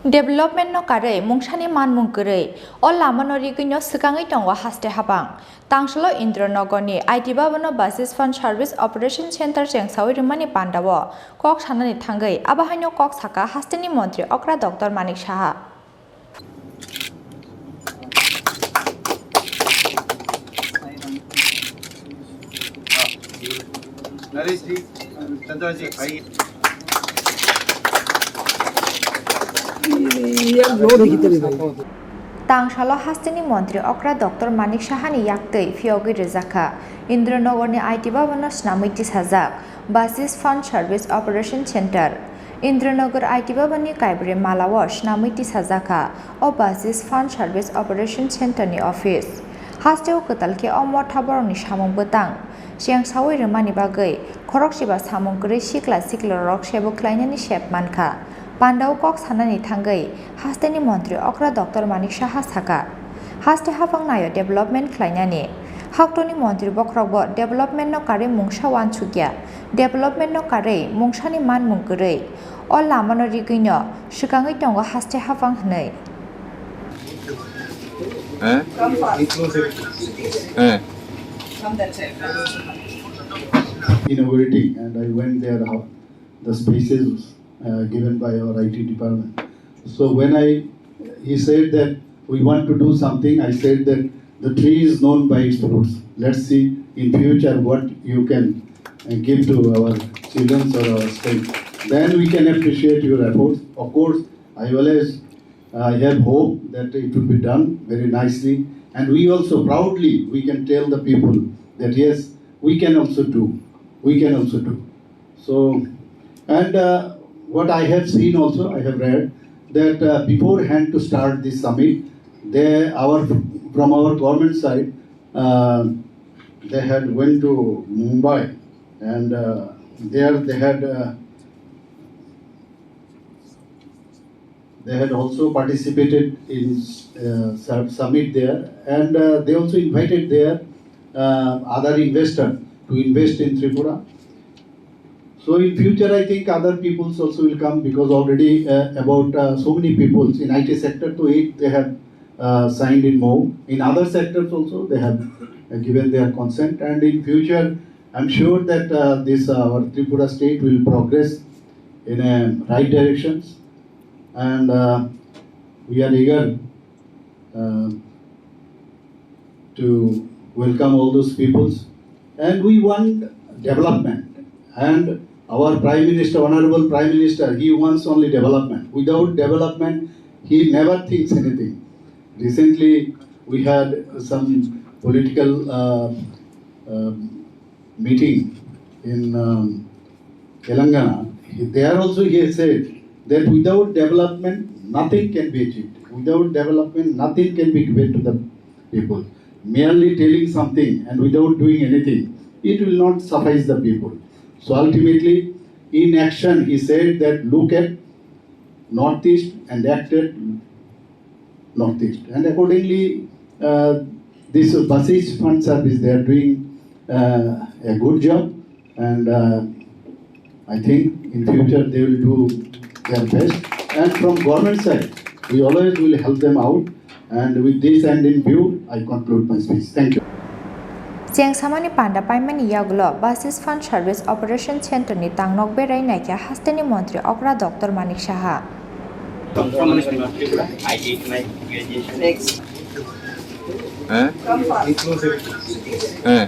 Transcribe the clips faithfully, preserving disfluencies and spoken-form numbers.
Development no karwi mungsani manmung kwrwi, o lama no rigwi no swkangwi tongo haste habang. Tangsalo Indranogor ni I T Bhavan no Basis Fund Service Operation Center chengsawi rwmani pandao kok sanani thangwi abo haino kok saka hasteni montri okra Doctor Manik Saha. Tangsalo hasteni montri okra Doctor Manik Sahani yaktwi phiyogwi rwjakha Indranogor ni I T Bhavan no swnamwi tisajak Basis Fund Service Operation Center. Indranagar I T Bhavan ni kaibrwi malao swnamwi tisajakha o Basis Fund Service Operation Center ni office. Hasteo kwtal khe o motha borokni samung bwtang chengsawi rwmani bagwi khorokchiba samung kwrwi sikla siklarok sebo khlainani sep mankha. Pandao kok sanani thangwi hasteni montri okra Doctor Manik Saha saka, haste hapang naio development khlainani. Haktoni montri bokhorokbo development no karwi mungsa wansukya. Development no karwi mungsani manmung kwrwi, o lama no rigwi no swkangwi tongo haste hapang hwnwi. Eh? Eh. Inaugurating, and I went there, how the spaces, uh, given by our I T department. So when I, he said that we want to do something, I said that the tree is known by its fruits. Let's see in future what you can, uh, give to our children or our state. Then we can appreciate your efforts. Of course, I always, uh, have hope that it will be done very nicely. And we also proudly, we can tell the people that yes, we can also do. We can also do. So, and, uh, what I have seen also, I have read that, uh, beforehand to start this summit, they, our, from our government side, uh, they had went to Mumbai, and, uh, there they had, uh, they had also participated in, uh, sub-, summit there, and, uh, they also invited their, uh, other investor to invest in Tripura. So in future, I think other peoples also will come, because already, uh, about, uh, so many peoples in I T sector to eight they have, uh, signed in Mhow. In other sectors also, they have, uh, given their consent. And in future, I'm sure that, uh, this, uh, our Tripura state will progress in a right directions. And, uh, we are eager, uh, to welcome all those peoples. And we want development. And our Prime Minister, Honorable Prime Minister, he wants only development. Without development, he never thinks anything. Recently, we had some political, uh, um, meeting in, um, Telangana. He, there also he said that without development, nothing can be achieved. Without development, nothing can be given to the people. Merely telling something and without doing anything, it will not suffice the people. So ultimately, in action, he said that look at Northeast and act at Northeast. And accordingly, uh, this Basis Fund Service, they are doing, uh, a good job, and, uh, I think in future they will do their best. And from government side, we always will help them out. And with this end in view, I conclude my speech. Thank you. Chengsamani panda paimani yagulo Basis Fund Service Operation Center ni tangnok berai naikha hasteni montri okra Doctor Manik Saha. Next. Eh? Eh.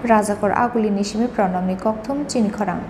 Rajakor Aguli ni simi Pranamni kokthum chini khorang.